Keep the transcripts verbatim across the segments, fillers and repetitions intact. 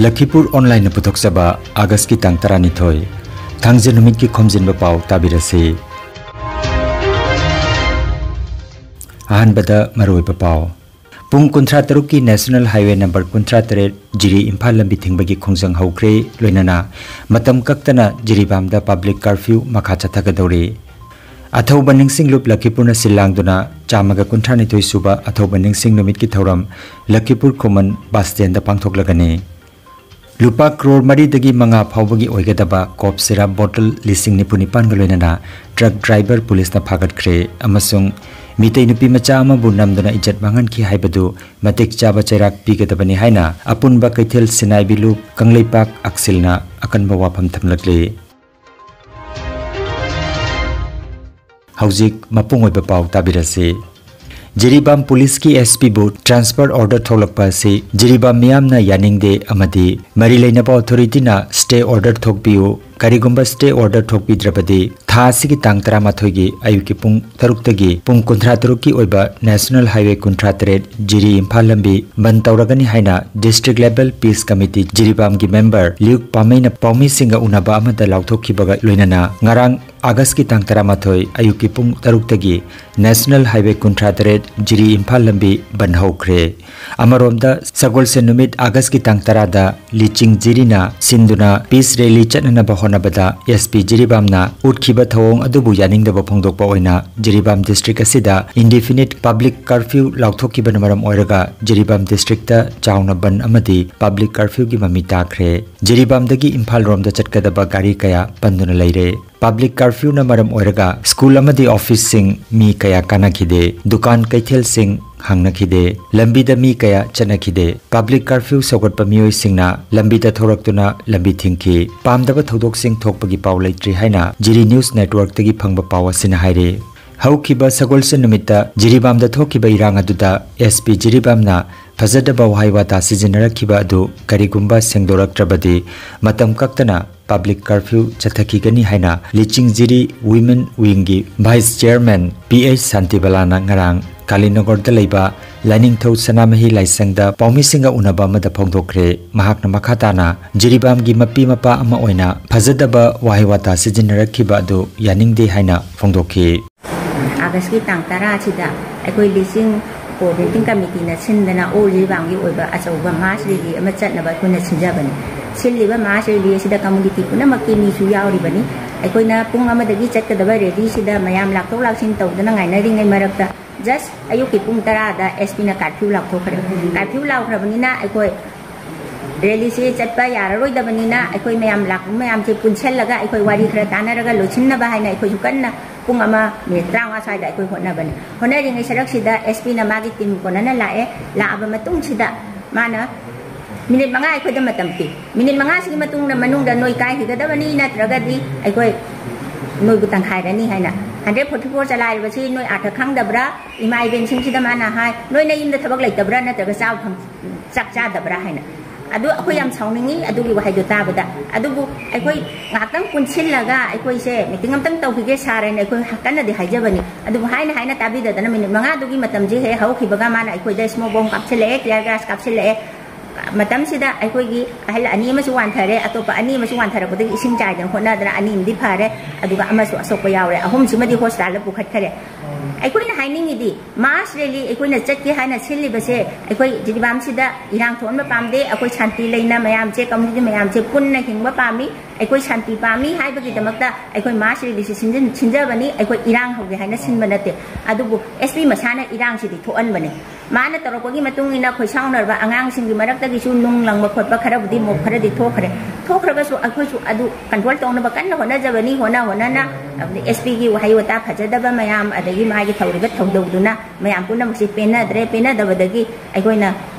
ꯂꯈꯤꯄꯨꯔ ꯑꯣꯟꯂꯥꯏꯟꯅ ꯄꯨꯊꯣꯛꯆꯕ ꯑꯥꯒꯁꯀꯤ ꯇꯥꯡ ꯇꯔꯥꯅꯤꯊꯣꯏ, ꯊꯥꯡꯖ ꯅꯨꯃꯤꯠꯀꯤ ꯈꯣꯝꯖꯤꯟꯕ ꯄꯥꯎ ꯇꯥꯕꯤꯔꯁꯤ꯫ ꯑꯍꯥꯟꯕꯗ ꯃꯔꯨꯑꯣꯏꯕ ꯄꯥꯎ꯫ ꯄꯨꯡ ꯀꯨꯟꯊ꯭ꯔꯥ ꯇꯔꯨꯛꯀꯤ ꯅꯦꯁꯅꯦꯜ ꯍꯥꯏꯋꯦ ꯅꯝꯕꯔ ꯀꯨꯟꯊ꯭ꯔꯥ ꯇꯔꯦꯠ ꯖꯤꯔꯤ ꯏꯝꯐꯥꯜ ꯂꯝꯕꯤ ꯊꯤꯡꯕꯒꯤ ꯈꯣꯡꯖꯪ ꯍꯧꯈ꯭ꯔꯦ, ꯂꯣꯏꯅꯅ ꯃꯇꯝ ꯀꯛꯇꯅ ꯖꯤꯔꯤꯕꯥꯝꯗ ꯄꯕ꯭ꯂꯤꯛ ꯀꯔꯐ꯭ꯌꯨ ꯃꯈꯥ ꯆꯠꯊꯒꯗꯧꯔꯤ꯫ ꯑꯊꯧꯕ ꯅꯤꯡꯁꯤꯡꯂꯨꯞ ꯂꯈꯤꯄꯨꯔꯅ ꯁꯤꯜ ꯂꯥꯡꯗꯨꯅ ꯆꯥꯝꯃꯒ ꯀꯨꯟꯊ꯭ꯔꯥꯅꯤꯊꯣꯏ ꯁꯨꯕ ꯑꯊꯧꯕ ꯅꯤꯡꯁꯤꯡ ꯅꯨꯃꯤꯠꯀꯤ ꯊꯧꯔꯝ ꯂꯈꯤꯄꯨꯔ ꯈꯨꯃꯟ ꯕꯁ ꯁ꯭ꯇꯦꯟꯗ ꯄꯥꯡꯊꯣꯛꯂꯒꯅꯤ꯫ ꯂꯨꯄꯥ ꯀ꯭ꯔꯣꯔ ꯃꯔꯤꯗꯒꯤ ꯃꯉꯥ ꯐꯥꯎꯕꯒꯤ ꯑꯣꯏꯒꯗꯕ ꯀꯣꯞ ꯁꯤꯔꯞ ꯕꯣꯇꯜ ꯂꯤꯁꯤꯡ ꯅꯤꯐꯨ ꯅꯤꯄꯥꯟꯒ ꯂꯣꯏꯅꯅ ꯇ꯭ꯔꯛ ꯗ꯭ꯔꯥꯏꯚꯔ ꯄꯨꯂꯤꯁꯅ ꯐꯥꯒꯠꯈ꯭ꯔꯦ ꯑꯃꯁꯨꯡ ꯃꯤꯇꯩ ꯅꯨꯄꯤ ꯃꯆꯥ ꯑꯃꯕꯨ ꯅꯝꯗꯨꯅ ꯏꯖꯠ ꯃꯥꯡꯍꯟꯈꯤ ꯍꯥꯏꯕꯗꯨ ꯃꯇꯤꯛ ꯆꯥꯕ ꯆꯩꯔꯥꯛ ꯄꯤꯒꯗꯕꯅꯤ ꯍꯥꯏꯅ ꯑꯄꯨꯟꯕ ꯀꯩꯊꯦꯜ ꯁꯤꯟꯅꯥꯏꯕꯤ ꯂꯨꯞ ꯀꯪꯂꯩꯄꯥꯛ ꯑꯛꯁꯤꯜꯅ ꯑꯀꯟꯕ ꯋꯥꯐꯝ ꯊꯝꯂꯛꯂꯤ꯫ ꯍꯧꯖꯤꯛ ꯃꯄꯨꯡ ꯑꯣꯏꯕ ꯄꯥꯎ ꯇꯥꯕꯤꯔꯁꯤ꯫ ꯖꯤꯔꯤꯕꯥꯝ ꯄꯨꯂꯤꯁꯀꯤ ꯑꯦꯁ ꯄꯤꯕꯨ ꯇ꯭ꯔꯥꯟꯁꯐꯔ ꯑꯣꯔꯗꯔ ꯊꯣꯛꯂꯛꯄ ꯑꯁꯤ ꯖꯤꯔꯤꯕꯥꯝ ꯃꯤꯌꯥꯝꯅ ꯌꯥꯅꯤꯡꯗꯦ ꯑꯃꯗꯤ ꯃꯔꯤ ꯂꯩꯅꯕ ꯑꯣꯊꯣꯔꯤꯇꯤꯅ ꯁ꯭ꯇꯦ ꯑꯣꯔꯗꯔ ꯊꯣꯛꯄꯤꯌꯨ, ꯀꯔꯤꯒꯨꯝꯕ ꯁ꯭ꯇꯦ ꯑꯣꯔꯗꯔ ꯊꯣꯛꯄꯤꯗ꯭ꯔꯕꯗꯤ ꯊꯥ ꯑꯁꯤꯒꯤ ꯇꯥꯡ ꯇꯔꯥꯃꯥꯊꯣꯏꯒꯤ ꯑꯌꯨꯛꯀꯤ ꯄꯨꯡ ꯇꯔꯨꯛꯇꯒꯤ ꯄꯨꯡ ꯀꯨꯟꯊ꯭ꯔꯥ ꯇꯔꯨꯛꯀꯤ ꯑꯣꯏꯕ ꯅꯦꯁꯅꯦꯜ ꯍꯥꯏꯋꯦ ꯀꯨꯟꯊ꯭ꯔꯥ ꯇꯔꯦꯠ ꯖꯤꯔꯤ ꯏꯝꯐꯥꯜ ꯂꯝꯕꯤ ꯕꯟ ꯇꯧꯔꯒꯅꯤ ꯍꯥꯏꯅ ꯗꯤꯁꯇ꯭ꯔꯤꯛ ꯂꯦꯚꯦꯜ ꯄꯤꯁ ꯀꯃꯤꯇꯤ ꯖꯤꯔꯤꯕꯥꯝꯒꯤ ꯃꯦꯝꯕꯔ ꯂꯤꯌꯨꯛ ꯄꯥꯃꯩꯅ ꯄꯥꯎꯃꯤꯁꯤꯡꯒ ꯎꯅꯕ ꯑꯃꯗ ꯂꯥꯎꯊꯣꯛꯈꯤꯕꯒ ꯂꯣꯏꯅꯅ ꯉꯔꯥꯡ ꯑꯥꯒꯁꯀꯤ ꯇꯥꯡ ꯇꯔꯥꯃꯥꯊꯣꯏ ꯑꯌꯨꯛꯀꯤ ꯄꯨꯡ ꯇꯔꯨꯛꯇꯒꯤ ꯅꯦꯁꯅꯦꯜ ꯍꯥꯏꯋꯦ ꯀꯨꯟꯊ꯭ꯔꯥ ꯇꯔꯦꯠ ꯖꯤꯔꯤ ꯏꯝꯐꯥꯜ ꯂꯝꯕꯤ ꯕꯟ ꯍꯧꯈ꯭ꯔꯦ꯫ ꯑꯃꯔꯣꯝꯗ ꯁꯒꯣꯜꯁꯦꯟ ꯅꯨꯃꯤꯠ ꯑꯥꯒꯁꯀꯤ ꯇꯥꯡ ꯇꯔꯥꯗ ꯂꯤꯆꯤꯡ ꯖꯤꯔꯤꯅ ꯁꯤꯟꯗꯨꯅ ꯄꯤꯁ ꯔꯦꯂꯤ ꯆꯠꯅꯅꯕ ꯍꯣꯠꯅꯕꯗ ꯑꯦꯁ ꯄꯤ ꯖꯤꯔꯤꯕꯥꯝꯅ ꯎꯠꯈꯤꯕ ꯊꯧꯑꯣꯡ ꯑꯗꯨꯕꯨ ꯌꯥꯅꯤꯡꯗꯕ ꯐꯣꯡꯗꯣꯛꯄ ꯑꯣꯏꯅ ꯖꯤꯔꯤꯕꯥꯝ ꯗꯤꯁꯇ꯭ꯔꯤꯛ ꯑꯁꯤꯗ ꯏꯟꯗꯤꯐꯤꯅꯤꯠ ꯄꯕ꯭ꯂꯤꯛ ꯀꯔꯐ꯭ꯌꯨ ꯂꯥꯎꯊꯣꯛꯈꯤꯕꯅ ꯃꯔꯝ ꯑꯣꯏꯔꯒ ꯖꯤꯔꯤꯕꯥꯝ ꯗꯤꯁꯇ꯭ꯔꯤꯛꯇ ꯆꯥꯎꯅ ꯕꯟ ꯑꯃꯗꯤ ꯄꯕ꯭ꯂꯤꯛ ꯀꯔꯐ꯭ꯌꯨꯒꯤ ꯃꯃꯤ ꯇꯥꯈ꯭ꯔꯦ꯫ ꯖꯤꯔꯤꯕꯥꯝꯗꯒꯤ ꯏꯝꯐꯥꯜ ꯔꯣꯝꯗ ꯆꯠꯀꯗꯕ ꯒꯥꯔꯤ ꯀꯌꯥ ꯄꯟꯗꯨꯅ ꯂꯩꯔꯦ꯫ ꯄꯕ꯭ꯂꯤꯛ ꯀꯔꯐ꯭ꯌꯨꯅ ꯃꯔꯝ ꯑꯣꯏꯔꯒ ꯁ꯭ꯀꯨꯜ ꯑꯃꯗꯤ ꯑꯣꯐꯤꯁꯁꯤꯡ ꯃꯤ ꯀꯌꯥ ꯀꯥꯅꯈꯤꯗꯦ, ꯗꯨꯀꯥꯟ ꯀꯩꯊꯦꯜꯁꯤꯡ ꯍꯥꯡꯅꯈꯤꯗꯦ, ꯂꯝꯕꯤꯗ ꯃꯤ ꯀꯌꯥ ꯆꯠꯅꯈꯤꯗꯦ꯫ ꯄꯕ꯭ꯂꯤꯛ ꯀꯔꯐ꯭ꯌꯨ ꯁꯧꯒꯠꯄ ꯃꯤꯑꯣꯏꯁꯤꯡꯅ ꯂꯝꯕꯤꯗ ꯊꯣꯔꯛꯇꯨꯅ ꯂꯝꯕꯤ ꯊꯤꯡꯈꯤ꯫ ꯄꯥꯝꯗꯕ ꯊꯧꯗꯣꯛꯁꯤꯡ ꯊꯣꯛꯄꯒꯤ ꯄꯥꯎ ꯂꯩꯇ꯭ꯔꯤ ꯍꯥꯏꯅ ꯖꯤꯔꯤ ꯅ꯭ꯌꯨꯁ ꯅꯦꯠꯋꯔꯛꯇꯒꯤ ꯐꯪꯕ ꯄꯥꯎ ꯑꯁꯤꯅ ꯍꯥꯏꯔꯤ꯫ ꯍꯧꯈꯤꯕ ꯁꯒꯣꯜꯁꯦꯟ ꯅꯨꯃꯤꯠꯇ ꯖꯤꯔꯤꯕꯥꯝꯗ ꯊꯣꯛꯈꯤꯕ ꯏꯔꯥꯡ ꯑꯗꯨꯗ ꯑꯦꯁ ꯄꯤ ꯖꯤꯔꯤꯕꯥꯝꯅ ꯐꯖꯗꯕ ꯋꯥꯍꯩ ꯋꯥꯇꯥ ꯁꯤꯖꯤꯟꯅꯔꯛꯈꯤꯕ ꯑꯗꯨ ꯀꯔꯤꯒꯨꯝꯕ ꯁꯦꯡꯗꯣꯔꯛꯇ꯭ꯔꯕꯗꯤ ꯃꯇꯝ ꯀꯛꯇꯅ ꯄꯕ꯭ꯂꯤꯛ ꯀꯔꯐ꯭ꯌꯨ ꯆꯠꯊꯈꯤꯒꯅꯤ ꯍꯥꯏꯅ ꯂꯤꯆꯤꯡ ꯖꯤꯔꯤ ꯋꯤꯃꯦꯟ ꯋꯤꯡꯒꯤ ꯚꯥꯏꯁ ꯆꯤꯌꯔꯃꯦꯟ ꯄꯤ ꯑꯩꯆ ꯁꯥꯟꯇꯤꯕꯂꯥꯅ ꯉꯔꯥꯡ ꯀꯥꯂꯤꯅꯒꯔꯗ ꯂꯩꯕ ꯂꯥꯏꯅꯤꯡꯊꯧ ꯁꯅꯥꯃꯍꯤ ꯂꯥꯏꯁꯪꯗ ꯄꯥꯎꯃꯤꯁꯤꯡꯒ ꯎꯅꯕ ꯑꯃꯗ ꯐꯣꯡꯗꯣꯛꯈ꯭ꯔꯦ꯫ ꯃꯍꯥꯛꯅ ꯃꯈꯥ ꯇꯥꯅ ꯖꯤꯔꯤꯕꯥꯝꯒꯤ ꯃꯄꯤ ꯃꯄꯥ ꯑꯃ ꯑꯣꯏꯅ ꯐꯖꯗꯕ ꯋꯥꯍꯩ ꯋꯥꯇꯥ ꯁꯤꯖꯤꯟꯅꯔꯛꯈꯤꯕ ꯑꯗꯨ ꯌꯥꯅꯤꯡꯗꯦ ꯍꯥꯏꯅ ꯐꯣꯡꯗꯣꯛꯈꯤ꯫ ꯑꯥꯒꯁꯀꯤ ꯇꯥꯡ ꯇꯔꯥꯁꯤꯗ ꯑꯩꯈꯣꯏ ꯂꯤꯆꯤꯡ ꯀꯣꯑꯣꯔꯗꯤꯅꯦꯇꯤꯡ ꯀꯃꯤꯇꯤꯅ ꯁꯤꯟꯗꯅ ꯑꯣꯜ ꯖꯤꯔꯤꯕꯥꯝꯒꯤ ꯑꯣꯏꯕ ꯑꯆꯧꯕ ꯃꯥꯁ ꯔꯦꯂꯤ ꯑꯃ ꯆꯠꯅꯕ ꯑꯩꯈꯣꯏꯅ ꯁꯤꯟꯖꯕꯅꯤ꯫ ꯁꯤꯜꯂꯤꯕ ꯃꯥꯁ ꯔꯦꯂꯤ ꯑꯁꯤꯗ ꯀꯝꯃꯨꯅꯤꯇꯤ ꯄꯨꯝꯅꯃꯛꯀꯤ ꯃꯤꯁꯨ ꯌꯥꯎꯔꯤꯕꯅꯤ꯫ ꯑꯩꯈꯣꯏꯅ ꯄꯨꯡ ꯑꯃꯗꯒꯤ ꯆꯠꯀꯗꯕ ꯔꯦꯂꯤꯁꯤꯗ ꯃꯌꯥꯝ ꯂꯥꯛꯊꯣꯛ ꯂꯥꯛꯁꯤꯟ ꯇꯧꯗꯅ ꯉꯥꯏꯅꯔꯤꯉꯩ ꯃꯔꯛꯇ ꯖꯁ ꯑꯌꯨꯛꯀꯤ ꯄꯨꯡ ꯇꯔꯥꯗ ꯑꯦꯁ ꯄꯤꯅ ꯀꯥꯔꯐ꯭ꯌꯨ ꯂꯥꯎꯊꯣꯛꯈ꯭ꯔꯦ꯫ ꯀꯥꯔꯐ꯭ꯌꯨ ꯂꯥꯎꯈ꯭ꯔꯕꯅꯤꯅ ꯑꯩꯈꯣꯏ ꯔꯦꯂꯤꯁꯤ ꯆꯠꯄ ꯌꯥꯔꯔꯣꯏꯗꯕꯅꯤꯅ ꯑꯩꯈꯣꯏ ꯃꯌꯥꯝ ꯂꯥꯛꯄ ꯃꯌꯥꯝꯁꯦ ꯄꯨꯟꯁꯤꯜꯂꯒ ꯑꯩꯈꯣꯏ ꯋꯥꯔꯤ ꯈꯔ ꯇꯥꯟꯅꯔꯒ ꯂꯣꯏꯁꯤꯟꯅꯕ ꯍꯥꯏꯅ ꯑꯩꯈꯣꯏꯁꯨ ꯀꯟꯅ ꯄꯨꯡ ꯑꯃ ꯃꯤꯅꯤꯠ ꯇꯔꯥꯃꯉꯥ ꯁ꯭ꯋꯥꯏꯗ ꯑꯩꯈꯣꯏ ꯍꯣꯠꯅꯕꯅꯤ꯫ ꯍꯣꯠꯅꯔꯤꯉꯩ ꯁꯔꯛꯁꯤꯗ ꯑꯦꯁ ꯄꯤꯅ ꯃꯥꯒꯤ ꯇꯤꯝ ꯀꯣꯟꯅꯅ ꯂꯥꯛꯑꯦ꯫ ꯂꯥꯛꯑꯕ ꯃꯇꯨꯡꯁꯤꯗ ꯃꯥꯅ ꯃꯤꯅꯤꯠ ꯃꯉꯥ ꯑꯩꯈꯣꯏꯗ ꯃꯇꯝ ꯄꯤ꯫ ꯃꯤꯅꯤꯠ ꯃꯉꯥꯁꯤꯒꯤ ꯃꯇꯨꯡꯗ ꯃꯅꯨꯡꯗ ꯅꯣꯏ ꯀꯥꯏꯈꯤꯒꯗꯕꯅꯤ, ꯅꯠꯇ꯭ꯔꯒꯗꯤ ꯑꯩꯈꯣꯏ ꯅꯣꯏꯕꯨ ꯇꯪꯈꯥꯏꯔꯅꯤ ꯍꯥꯏꯅ꯫ ꯍꯟꯗ꯭ꯔꯦꯠ ꯐꯣꯔꯇꯤ ꯐꯣꯔ ꯆꯂꯥꯏꯔꯤꯕꯁꯤ ꯅꯣꯏ ꯑꯥꯔꯊ ꯈꯪꯗꯕ꯭ꯔꯥ? ꯏꯃꯥ ꯏꯕꯦꯟꯁꯤꯡꯁꯤꯗ ꯃꯥꯅ ꯍꯥꯏ, "ꯅꯣꯏꯅ ꯌꯨꯝꯗ ꯊꯕꯛ ꯂꯩꯇꯕ꯭ꯔꯥ, ꯅꯠꯇ꯭ꯔꯒ ꯆꯥꯕ ꯐꯪ-, ꯆꯥꯛ ꯆꯥꯗꯕ꯭ꯔꯥ?" ꯍꯥꯏꯅ꯫ ꯑꯗꯨ ꯑꯩꯈꯣꯏ ꯌꯥꯝ ꯁꯥꯎꯅꯤꯡꯉꯤ ꯑꯗꯨꯒꯤ ꯋꯥꯍꯩꯗꯣ ꯇꯥꯕꯗ꯫ ꯑꯗꯨꯕꯨ ꯑꯩꯈꯣꯏ ꯉꯥꯏꯍꯥꯛꯇꯪ ꯄꯨꯟꯁꯤꯜꯂꯒ ꯑꯩꯈꯣꯏꯁꯦ ꯃꯤꯇꯤꯡ ꯑꯃꯇꯪ ꯇꯧꯈꯤꯒꯦ ꯁꯥꯔ ꯍꯥꯏꯅ ꯑꯩꯈꯣꯏ ꯀꯟꯅꯗꯤ ꯍꯥꯏꯖꯕꯅꯤ꯫ ꯑꯗꯨꯕꯨ ꯍꯥꯏꯅ ꯍꯥꯏꯅ ꯇꯥꯕꯤꯗꯗꯅ ꯃꯤꯅꯤꯠ ꯃꯉꯥꯗꯨꯒꯤ ꯃꯇꯝꯁꯦ ꯍꯦꯛ ꯍꯧꯈꯤꯕꯒ ꯃꯥꯅ ꯑꯩꯈꯣꯏꯗ ꯁ꯭ꯃꯣꯛ ꯕꯣꯝ ꯀꯥꯞꯁꯤꯜꯂꯛꯑꯦ, ꯇꯤꯌꯔ ꯒ꯭ꯌꯥꯁ ꯀꯥꯞꯁꯤꯜꯂꯛꯑꯦ꯫ ꯃꯇꯝꯁꯤꯗ ꯑꯩꯈꯣꯏꯒꯤ ꯑꯍꯜ ꯑꯅꯤ ꯑꯃꯁꯨ ꯋꯥꯟꯊꯔꯦ, ꯑꯇꯣꯞꯄ ꯑꯅꯤ ꯑꯃꯁꯨ ꯋꯥꯟꯊꯔꯛꯄꯗꯒꯤ ꯏꯁꯤꯡ ꯆꯥꯏꯗꯅ ꯍꯣꯠꯅꯗꯅ ꯑꯅꯤ ꯑꯃꯗꯤ ꯐꯔꯦ, ꯑꯗꯨꯒ ꯑꯃꯁꯨ ꯑꯁꯣꯛꯄ ꯌꯥꯎꯔꯦ꯫ ꯑꯍꯨꯝꯁꯤꯃꯗꯤ ꯍꯣꯁꯄꯤꯇꯥꯜꯗ ꯄꯨꯈꯠꯈꯔꯦ꯫ ꯑꯩꯈꯣꯏꯅ ꯍꯥꯏꯅꯤꯡꯉꯤꯗꯤ ꯃꯥꯁ ꯔꯦꯂꯤ ꯑꯩꯈꯣꯏꯅ ꯆꯠꯀꯦ ꯍꯥꯏꯅ ꯁꯤꯜꯂꯤꯕꯁꯦ ꯑꯩꯈꯣꯏ ꯖꯤꯔꯤꯕꯥꯝꯁꯤꯗ ꯏꯔꯥꯡ ꯊꯣꯛꯍꯟꯕ ꯄꯥꯝꯗꯦ꯫ ꯑꯩꯈꯣꯏ ꯁꯥꯟꯇꯤ ꯂꯩꯅ ꯃꯌꯥꯝꯁꯦ, ꯀꯝꯃꯨꯅꯤꯇꯤ ꯃꯌꯥꯝꯁꯦ ꯄꯨꯟꯅ ꯍꯤꯡꯕ ꯄꯥꯝꯃꯤ꯫ ꯑꯩꯈꯣꯏ ꯁꯥꯟꯇꯤ ꯄꯥꯝꯃꯤ ꯍꯥꯏꯕꯒꯤꯗꯃꯛꯇ ꯑꯩꯈꯣꯏ ꯃꯥꯁ ꯔꯦꯂꯤꯁꯤ ꯁꯤꯟꯖꯤꯟ-, ꯁꯤꯟꯖꯕꯅꯤ꯫ ꯑꯩꯈꯣꯏ ꯏꯔꯥꯡ ꯍꯧꯒꯦ ꯍꯥꯏꯅ ꯁꯤꯟꯕ ꯅꯠꯇꯦ꯫ ꯑꯗꯨꯕꯨ ꯑꯦꯁ ꯄꯤ ꯃꯁꯥꯅ ꯏꯔꯥꯡꯁꯤꯗꯤ ꯊꯣꯛꯍꯟꯕꯅꯦ꯫ ꯃꯥꯅ ꯇꯧꯔꯛꯄꯒꯤ ꯃꯇꯨꯡ ꯏꯟꯅ ꯈꯣꯏꯁꯥꯎꯅꯔꯕ ꯑꯉꯥꯡꯁꯤꯡꯒꯤ ꯃꯔꯛꯇꯒꯤꯁꯨ ꯅꯨꯡ ꯂꯪꯕ ꯈꯣꯠꯄ ꯈꯔꯕꯨꯗꯤ ꯃꯣꯞ ꯈꯔꯗꯤ ꯊꯣꯛꯈ꯭ꯔꯦ꯫ ꯊꯣꯛꯈ꯭ꯔꯒꯁꯨ ꯑꯩꯈꯣꯏꯁꯨ ꯑꯗꯨ ꯀꯟꯇ꯭ꯔꯣꯜ ꯇꯧꯅꯕ ꯀꯟꯅ ꯍꯣꯠꯅꯖꯕꯅꯤ꯫ ꯍꯣꯠꯅ ꯍꯣꯠꯅꯅ ꯑꯦꯁ ꯄꯤꯒꯤ ꯋꯥꯍꯩ ꯋꯥꯇꯥ ꯐꯖꯗꯕ ꯃꯌꯥꯝ, ꯑꯗꯒꯤ ꯃꯥꯒꯤ ꯇꯧꯔꯤꯕ ꯊꯧꯗꯧꯗꯨꯅ ꯃꯌꯥꯝ ꯄꯨꯝꯅꯃꯛꯁꯤ ꯄꯦꯟꯅꯗ꯭ꯔꯦ꯫ ꯄꯦꯟꯅꯗꯕꯗꯒꯤ ꯑꯩꯈꯣꯏꯅ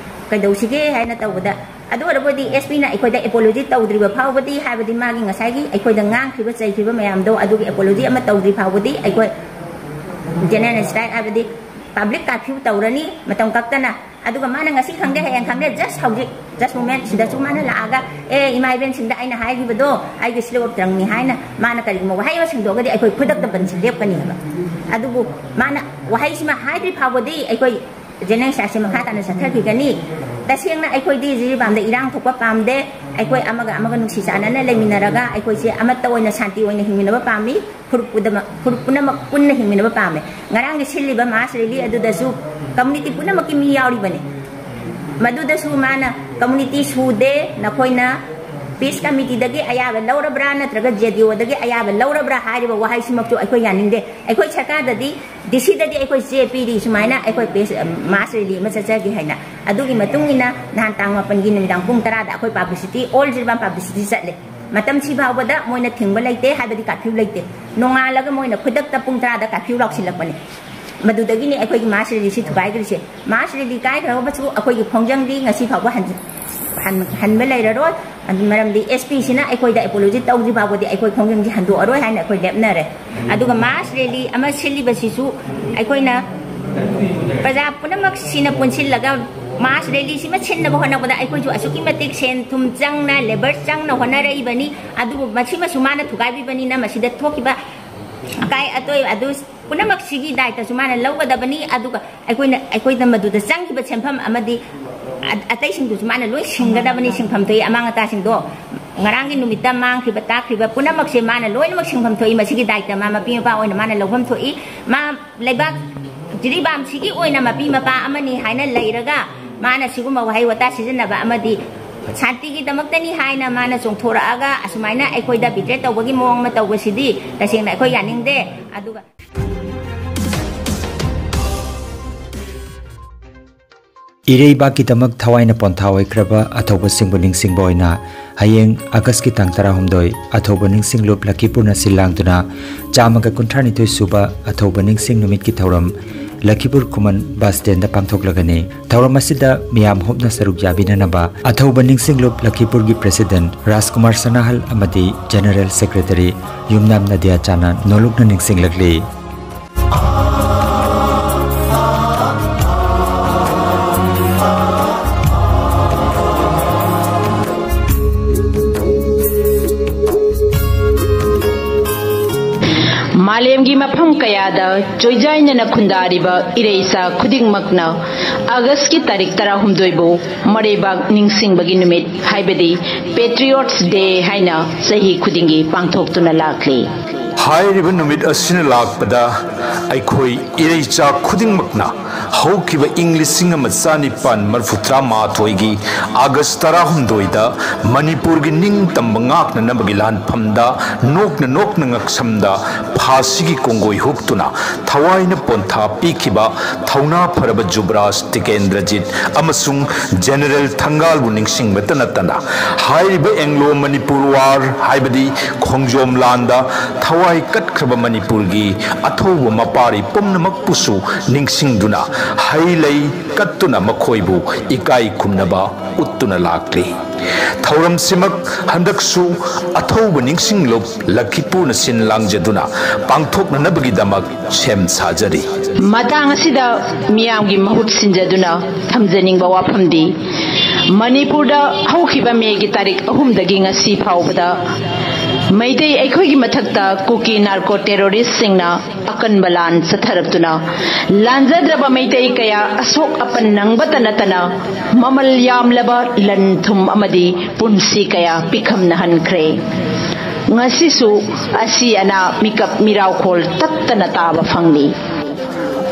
ꯀꯩꯗꯧꯁꯤꯒꯦ ꯍꯥꯏꯅ ꯇꯧꯕꯗ, ꯑꯗꯨ ꯑꯣꯏꯔꯕꯗꯤ ꯑꯦꯁ ꯄꯤꯅ ꯑꯩꯈꯣꯏꯗ ꯑꯦꯄꯣꯂꯣꯖꯤ ꯇꯧꯗ꯭ꯔꯤꯕ ꯐꯥꯎꯕꯗꯤ, ꯍꯥꯏꯕꯗꯤ ꯃꯥꯒꯤ ꯉꯁꯥꯏꯒꯤ ꯑꯩꯈꯣꯏꯗ ꯉꯥꯡꯈꯤꯕ ꯆꯩꯈꯤꯕ ꯃꯌꯥꯝꯗꯣ, ꯑꯗꯨꯒꯤ ꯑꯦꯄꯣꯂꯣꯖꯤ ꯑꯃ ꯇꯧꯗ꯭ꯔꯤ ꯐꯥꯎꯕꯗꯤ ꯑꯩꯈꯣꯏ ꯖꯦꯅꯔꯦꯜ ꯁ꯭ꯇ꯭ꯔꯥꯏꯛ, ꯍꯥꯏꯕꯗꯤ ꯄꯕ꯭ꯂꯤꯛ ꯀꯥꯔꯐ꯭ꯌꯨ ꯇꯧꯔꯅꯤ ꯃꯇꯝ ꯀꯛꯇꯅ꯫ ꯑꯗꯨꯒ ꯃꯥꯅ ꯉꯁꯤ ꯈꯪꯗꯦ, ꯍꯌꯦꯡ ꯈꯪꯗꯦ, ꯖꯁ ꯍꯧꯖꯤꯛ, ꯖꯁ ꯃꯣꯃꯦꯟ ꯁꯤꯗꯁꯨ ꯃꯥꯅ ꯂꯥꯛꯑꯒ, "ꯑꯦ, ꯏꯃꯥ ꯏꯕꯦꯟꯁꯤꯡꯗ ꯑꯩꯅ ꯍꯥꯏꯈꯤꯕꯗꯣ, ꯑꯩꯒꯤ ꯁ꯭ꯂꯤꯞ ꯑꯣꯐ ꯇ꯭ꯔꯪꯅꯤ" ꯍꯥꯏꯅ ꯃꯥꯅ ꯀꯔꯤꯒꯨꯝꯕ ꯋꯥꯍꯩ ꯑꯃ ꯁꯦꯡꯗꯣꯛꯑꯒꯗꯤ ꯑꯩꯈꯣꯏ ꯈꯨꯗꯛꯇ ꯕꯟꯁꯤ ꯂꯦꯞꯀꯅꯤ ꯍꯥꯏꯕ꯫ ꯑꯗꯨꯕꯨ ꯃꯥꯅ ꯋꯥꯍꯩꯁꯤꯃ ꯍꯥꯏꯗ꯭ꯔꯤ ꯐꯥꯎꯕꯗꯤ ꯑꯩꯈꯣꯏ ꯖꯦꯅꯦꯔꯦꯜ ꯁ꯭ꯇ꯭ꯔꯥꯏꯛꯁꯦ ꯃꯈꯥ ꯇꯥꯅ ꯆꯠꯊꯈꯤꯒꯅꯤ꯫ ꯇꯁꯦꯡꯅ ꯑꯩꯈꯣꯏꯗꯤ ꯖꯤꯔꯤꯕꯥꯝꯗ ꯏꯔꯥꯡ ꯊꯣꯛꯄ ꯄꯥꯝꯗꯦ꯫ ꯑꯩꯈꯣꯏ ꯑꯃꯒ ꯑꯃꯒ ꯅꯨꯡꯁꯤ ꯆꯥꯟꯅꯅ ꯂꯩꯃꯤꯟꯅꯔꯒ ꯑꯩꯈꯣꯏꯁꯦ ꯑꯃꯠꯇ ꯑꯣꯏꯅ ꯁꯥꯟꯇꯤ ꯑꯣꯏꯅ ꯍꯤꯡꯃꯤꯟꯅꯕ ꯄꯥꯝꯃꯤ꯫ ꯐꯨꯔꯨꯞ ꯄꯨꯝꯅꯃꯛ, ꯐꯨꯔꯨꯞ ꯄꯨꯝꯅꯃꯛ ꯄꯨꯟꯅ ꯍꯤꯡꯃꯤꯟꯅꯕ ꯄꯥꯝꯃꯦ꯫ ꯉꯔꯥꯡꯒꯤ ꯁꯤꯜꯂꯤꯕ ꯃꯥꯁ ꯔꯦꯂꯤ ꯑꯗꯨꯗꯁꯨ ꯀꯝꯃꯨꯅꯤꯇꯤ ꯄꯨꯝꯅꯃꯛꯀꯤ ꯃꯤ ꯌꯥꯎꯔꯤꯕꯅꯤ꯫ ꯃꯗꯨꯗꯁꯨ ꯃꯥꯅ, "ꯀꯝꯃꯨꯅꯤꯇꯤ ꯁꯨꯗꯦ, ꯅꯈꯣꯏꯅ ꯄꯤꯁ ꯀꯃꯤꯇꯤꯗꯒꯤ ꯑꯌꯥꯕ ꯂꯧꯔꯕ꯭ꯔꯥ ꯅꯠꯇ꯭ꯔꯒ ꯖꯦꯗꯤꯑꯣꯗꯒꯤ ꯑꯌꯥꯕ ꯂꯧꯔꯕ꯭ꯔꯥ?" ꯍꯥꯏꯔꯤꯕ ꯋꯥꯍꯩꯁꯤꯃꯛꯁꯨ ꯑꯩꯈꯣꯏ ꯌꯥꯅꯤꯡꯗꯦ꯫ ꯑꯩꯈꯣꯏ ꯁꯔꯀꯥꯔꯗꯗꯤ, ꯗꯤ ꯁꯤꯗꯗꯤ ꯑꯩꯈꯣꯏ ꯆꯦ ꯄꯤꯔꯤ, ꯁꯨꯃꯥꯏꯅ ꯑꯩꯈꯣꯏ ꯄꯤꯁ, ꯃꯥꯁ ꯔꯦꯂꯤ ꯑꯃ ꯆꯠꯆꯒꯦ ꯍꯥꯏꯅ꯫ ꯑꯗꯨꯒꯤ ꯃꯇꯨꯡ ꯏꯟꯅ ꯅꯍꯥꯟ ꯇꯥꯡ ꯃꯥꯄꯟꯒꯤ ꯅꯨꯃꯤꯗꯥꯡ ꯄꯨꯡ ꯇꯔꯥꯗ ꯑꯩꯈꯣꯏ ꯄꯕ꯭ꯂꯤꯁꯤꯇꯤ, ꯑꯣꯜ ꯖꯤꯔꯤꯕꯥꯝ ꯄꯕ꯭ꯂꯤꯁꯤꯇꯤ ꯆꯠꯂꯦ꯫ ꯃꯇꯝꯁꯤ ꯐꯥꯎꯕꯗ ꯃꯣꯏꯅ ꯊꯤꯡꯕ ꯂꯩꯇꯦ, ꯍꯥꯏꯕꯗꯤ ꯀꯥꯔꯐ꯭ꯌꯨ ꯂꯩꯇꯦ꯫ ꯅꯣꯡꯉꯥꯜꯂꯒ ꯃꯣꯏꯅ ꯈꯨꯗꯛꯇ ꯄꯨꯡ ꯇꯔꯥꯗ ꯀꯥꯔꯐ꯭ꯌꯨ ꯂꯥꯎꯁꯤꯜꯂꯛꯄꯅꯦ꯫ ꯃꯗꯨꯗꯒꯤꯅꯤ ꯑꯩꯈꯣꯏꯒꯤ ꯃꯥꯁ ꯔꯦꯂꯤꯁꯤ ꯊꯨꯒꯥꯏꯈ꯭ꯔꯤꯁꯦ꯫ ꯃꯥꯁ ꯔꯦꯂꯤ ꯀꯥꯏꯈ꯭ꯔꯒꯁꯨ ꯑꯩꯈꯣꯏꯒꯤ ꯈꯣꯡꯖꯪꯗꯤ ꯉꯁꯤ ꯐꯥꯎꯕ ꯍꯟ-, ꯍꯟ-, ꯍꯟꯕ ꯂꯩꯔꯔꯣꯏ꯫ ꯑꯗꯨ ꯃꯔꯝꯗꯤ ꯑꯦꯁ ꯄꯤꯁꯤꯅ ꯑꯩꯈꯣꯏꯗ ꯑꯦꯄꯣꯂꯣꯖꯤ ꯇꯧꯗ꯭ꯔꯤ ꯐꯥꯎꯕꯗꯤ ꯑꯩꯈꯣꯏ ꯈꯣꯡꯖꯪꯁꯤ ꯍꯟꯗꯣꯛꯑꯔꯣꯏ ꯍꯥꯏꯅ ꯑꯩꯈꯣꯏ ꯂꯦꯞꯅꯔꯦ꯫ ꯑꯗꯨꯒ ꯃꯥꯁ ꯔꯦꯂꯤ ꯑꯃ ꯁꯤꯜꯂꯤꯕꯁꯤꯁꯨ ꯑꯩꯈꯣꯏꯅ ꯄ꯭ꯔꯖꯥ ꯄꯨꯝꯅꯃꯛꯁꯤꯅ ꯄꯨꯟꯁꯤꯜꯂꯒ ꯃꯥꯁ ꯔꯦꯂꯤꯁꯤꯃ ꯁꯤꯟꯅꯕ ꯍꯣꯠꯅꯕꯗ ꯑꯩꯈꯣꯏꯁꯨ ꯑꯁꯨꯛꯀꯤ ꯃꯇꯤꯛ ꯁꯦꯟ ꯊꯨꯝ ꯆꯪꯅ, ꯂꯦꯕꯔ ꯆꯪꯅ ꯍꯣꯠꯅꯔꯛꯏꯕꯅꯤ꯫ ꯑꯗꯨꯕꯨ ꯃꯁꯤꯃꯁꯨ ꯃꯥꯅ ꯊꯨꯒꯥꯏꯕꯤꯕꯅꯤꯅ ꯃꯁꯤꯗ ꯊꯣꯛꯈꯤꯕ ꯑꯀꯥꯏ ꯑꯇꯣꯏ ꯑꯗꯨ ꯄꯨꯝꯅꯃꯛꯁꯤꯒꯤ ꯗꯥꯏꯇꯁꯨ ꯃꯥꯅ ꯂꯧꯒꯗꯕꯅꯤ꯫ ꯑꯗꯨꯒ ꯑꯩꯈꯣꯏꯅ, ꯑꯩꯈꯣꯏꯅ ꯃꯗꯨꯗ ꯆꯪꯈꯤꯕ ꯁꯦꯟꯐꯝ ꯑꯃꯗꯤ ꯑ-, ꯑꯇꯩꯁꯤꯡꯗꯨꯁꯨ ꯃꯥꯅ ꯂꯣꯏ ꯁꯤꯡꯒꯗꯕꯅꯤ, ꯁꯤꯡꯐꯝ ꯊꯣꯛꯏ ꯑꯃꯥꯡ ꯑꯇꯥꯁꯤꯡꯗꯣ꯫ ꯉꯔꯥꯡꯒꯤ ꯅꯨꯃꯤꯠꯇ ꯃꯥꯡꯈ꯭ꯔꯤꯕ, ꯇꯥꯛꯈ꯭ꯔꯤꯕ ꯄꯨꯝꯅꯃꯛꯁꯦ ꯃꯥꯅ ꯂꯣꯏꯅꯃꯛ ꯁꯤꯡꯐꯝ ꯊꯣꯛꯏ꯫ ꯃꯁꯤꯒꯤ ꯗꯥꯏꯇ ꯃꯥ ꯃꯄꯤ ꯃꯄꯥ ꯑꯣꯏꯅ ꯃꯥꯅ ꯂꯧꯐꯝ ꯊꯣꯛꯏ꯫ ꯃꯥ ꯂꯩꯕꯥꯛ ꯖꯤꯔꯤꯕꯥꯝꯁꯤꯒꯤ ꯑꯣꯏꯅ ꯃꯄꯤ ꯃꯄꯥ ꯑꯃꯅꯤ ꯍꯥꯏꯅ ꯂꯩꯔꯒ ꯃꯥꯅ ꯁꯤꯒꯨꯝꯕ ꯋꯥꯍꯩ ꯋꯥꯇꯥ ꯁꯤꯖꯤꯟꯅꯕ ꯑꯃꯗꯤ ꯁꯥꯟꯇꯤꯒꯤꯗꯃꯛꯇꯅꯤ ꯍꯥꯏꯅ ꯃꯥꯅ ꯆꯣꯡꯊꯣꯔꯛꯑꯒ ꯑꯁꯨꯃꯥꯏꯅ ꯑꯩꯈꯣꯏꯗ ꯕꯤꯇ꯭ꯔꯦ ꯇꯧꯕꯒꯤ ꯃꯑꯣꯡ ꯑꯃ ꯇꯧꯕꯁꯤꯗꯤ ꯇꯁꯦꯡꯅ ꯑꯩꯈꯣꯏ ꯌꯥꯅꯤꯡꯗꯦ꯫ ꯑꯗꯨꯒ ꯏꯔꯩꯕꯥꯛꯀꯤꯗꯃꯛ ꯊꯋꯥꯏꯅ ꯄꯣꯟꯊꯥ ꯑꯣꯏꯈ꯭ꯔꯕ ꯑꯊꯧꯕꯁꯤꯡꯕꯨ ꯅꯤꯡꯁꯤꯡꯕ ꯑꯣꯏꯅ ꯍꯌꯦꯡ ꯑꯥꯒꯁꯀꯤ ꯇꯥꯡ ꯇꯔꯥꯍꯨꯝꯗꯣꯏ ꯑꯊꯧꯕ ꯅꯤꯡꯁꯤꯡꯂꯨꯞ ꯂꯈꯤꯄꯨꯔꯅ ꯁꯤꯜ ꯂꯥꯡꯗꯨꯅ ꯆꯥꯝꯃꯒ ꯀꯨꯟꯊ꯭ꯔꯥꯅꯤꯊꯣꯏ ꯁꯨꯕ ꯑꯊꯧꯕ ꯅꯤꯡꯁꯤꯡ ꯅꯨꯃꯤꯠꯀꯤ ꯊꯧꯔꯝ ꯂꯈꯤꯄꯨꯔ ꯈꯨꯃꯟ ꯕꯁ ꯁ꯭ꯇꯦꯟꯗ ꯄꯥꯡꯊꯣꯛꯂꯒꯅꯤ꯫ ꯊꯧꯔꯝ ꯑꯁꯤꯗ ꯃꯤꯌꯥꯝ ꯍꯨꯞꯅ ꯁꯔꯨꯛ ꯌꯥꯕꯤꯅꯅꯕ ꯑꯊꯧꯕ ꯅꯤꯡꯁꯤꯡꯂꯨꯞ ꯂꯈꯤꯄꯨꯔꯒꯤ ꯄ꯭ꯔꯦꯁꯤꯗꯦꯟꯠ ꯔꯥꯖꯀꯨꯃꯥꯔ ꯁꯅꯥꯍꯜ ꯑꯃꯗꯤ ꯖꯦꯅꯔꯦꯜ ꯁꯦꯀ꯭ꯔꯦꯇꯔꯤ ꯌꯨꯝꯅꯥꯝ ꯅꯗꯤꯌꯥ ꯆꯥꯅ ꯅꯣꯂꯨꯛꯅ ꯅꯤꯡꯁꯤꯡꯂꯛꯂꯤ꯫ ꯂꯦꯝꯒꯤ ꯃꯐꯝ ꯀꯌꯥꯗ ꯆꯣꯏꯖꯥꯏꯅꯅ ꯈꯨꯟꯗꯥꯔꯤꯕ ꯏꯔꯩꯆꯥ ꯈꯨꯗꯤꯡꯃꯛꯅ ꯑꯥꯒꯁꯀꯤ ꯇꯥꯔꯤꯛ ꯇꯔꯥꯍꯨꯝꯗꯣꯏꯕꯨ ꯃꯔꯩꯕꯥꯛ ꯅꯤꯡꯁꯤꯡꯕꯒꯤ ꯅꯨꯃꯤꯠ, ꯍꯥꯏꯕꯗꯤ Patriots Day ꯍꯥꯏꯅ ꯆꯍꯤ ꯈꯨꯗꯤꯡꯒꯤ ꯄꯥꯡꯊꯣꯛꯇꯨꯅ ꯂꯥꯛꯂꯤ꯫ ꯍꯥꯏꯔꯤꯕ ꯅꯨꯃꯤꯠ ꯑꯁꯤꯅ ꯂꯥꯛꯄꯗ ꯑꯩꯈꯣꯏ ꯏꯔꯩꯆꯥ ꯈꯨꯗꯤꯡꯃꯛꯅ ꯍꯧꯈꯤꯕ ꯏꯪ ꯂꯤꯁꯤꯡ ꯑꯃ ꯆꯥꯅꯤꯄꯥꯟ ꯃꯔꯤꯐꯨꯇꯔꯥ ꯃꯥꯊꯣꯏꯒꯤ ꯑꯥꯒꯁ ꯇꯔꯥꯍꯨꯝꯗꯣꯏꯗ ꯃꯅꯤꯄꯨꯔꯒꯤ ꯅꯤꯡꯇꯝꯕ ꯉꯥꯛꯅꯅꯕꯒꯤ ꯂꯥꯟꯐꯝꯗ ꯅꯣꯛꯅ ꯅꯣꯛꯅ ꯉꯛꯁꯝꯗ ꯐꯥꯁꯤꯒꯤ ꯀꯣꯡꯒꯣꯏ ꯍꯨꯛꯇꯨꯅ ꯊꯋꯥꯏꯅ ꯄꯣꯟꯊꯥ ꯄꯤꯈꯤꯕ ꯊꯧꯅꯥ ꯐꯔꯕ ꯖꯨꯕꯔꯥꯖ ꯇꯤꯀꯦꯟꯗ꯭ꯔꯖꯤꯠ ꯑꯃꯁꯨꯡ ꯖꯦꯅꯔꯦꯜ ꯊꯪꯒꯥꯜꯕꯨ ꯅꯤꯡꯁꯤꯡꯕꯇ ꯅꯠꯇꯅ, ꯍꯥꯏꯔꯤꯕ ꯑꯦꯡꯂꯣ ꯃꯅꯤꯄꯨꯔ ꯋꯥꯔ, ꯍꯥꯏꯕꯗꯤ ꯈꯣꯡꯖꯣꯝ ꯂꯥꯟꯗ ꯊꯋꯥꯏ ꯀꯠꯈ꯭ꯔꯕ ꯃꯅꯤꯄꯨꯔꯒꯤ ꯑꯊꯧꯕ ꯃꯄꯥꯔꯤ ꯄꯨꯝꯅꯃꯛꯄꯨꯁꯨ ꯅꯤꯡꯁꯤꯡꯗꯨꯅ ꯍꯩ ꯂꯩ ꯀꯠꯇꯨꯅ ꯃꯈꯣꯏꯕꯨ ꯏꯀꯥꯏ ꯈꯨꯝꯅꯕ ꯎꯠꯇꯨꯅ ꯂꯥꯛꯂꯤ꯫ ꯊꯧꯔꯝꯁꯤꯃꯛ ꯍꯟꯗꯛꯁꯨ ꯑꯊꯧꯕ ꯅꯤꯡꯁꯤꯡꯂꯨꯞ ꯂꯛꯈꯤꯄꯨꯔꯅ ꯁꯤꯟ ꯂꯥꯡꯖꯗꯨꯅ ꯄꯥꯡꯊꯣꯛꯅꯅꯕꯒꯤꯗꯃꯛ ꯁꯦꯝ ꯁꯥꯖꯔꯤ꯫ ꯃꯇꯥꯡ ꯑꯁꯤꯗ ꯃꯤꯌꯥꯝꯒꯤ ꯃꯍꯨꯠ ꯁꯤꯟꯖꯗꯨꯅ ꯊꯝꯖꯅꯤꯡꯕ ꯋꯥꯐꯝꯗꯤ, ꯃꯅꯤꯄꯨꯔꯗ ꯍꯧꯈꯤꯕ ꯃꯦꯒꯤ ꯇꯥꯔꯤꯛ ꯑꯍꯨꯝꯗꯒꯤ ꯉꯁꯤ ꯐꯥꯎꯕꯗ ꯃꯩꯇꯩ ꯑꯩꯈꯣꯏꯒꯤ ꯃꯊꯛꯇ ꯀꯨꯀꯤ ꯅꯥꯔꯀꯣ ꯇꯦꯔꯣꯔꯤꯁꯁꯤꯡꯅ ꯑꯀꯟꯕ ꯂꯥꯟ ꯆꯠꯊꯔꯛꯇꯨꯅ ꯂꯥꯟꯖꯗ꯭ꯔꯕ ꯃꯩꯇꯩ ꯀꯌꯥ ꯑꯁꯣꯛ ꯑꯄꯟ ꯅꯪꯕꯇ ꯅꯠꯇꯅ ꯃꯃꯜ ꯌꯥꯝꯂꯕ ꯂꯟ ꯊꯨꯝ ꯑꯃꯗꯤ ꯄꯨꯟꯁꯤ ꯀꯌꯥ ꯄꯤꯈꯝꯅꯍꯟꯈ꯭ꯔꯦ꯫ ꯉꯁꯤꯁꯨ ꯑꯁꯤ ꯑꯅꯥ ꯃꯤꯀꯞ ꯃꯤꯔꯥꯎꯈꯣꯜ ꯇꯠꯇꯅ ꯇꯥꯕ ꯐꯪꯂꯤ꯫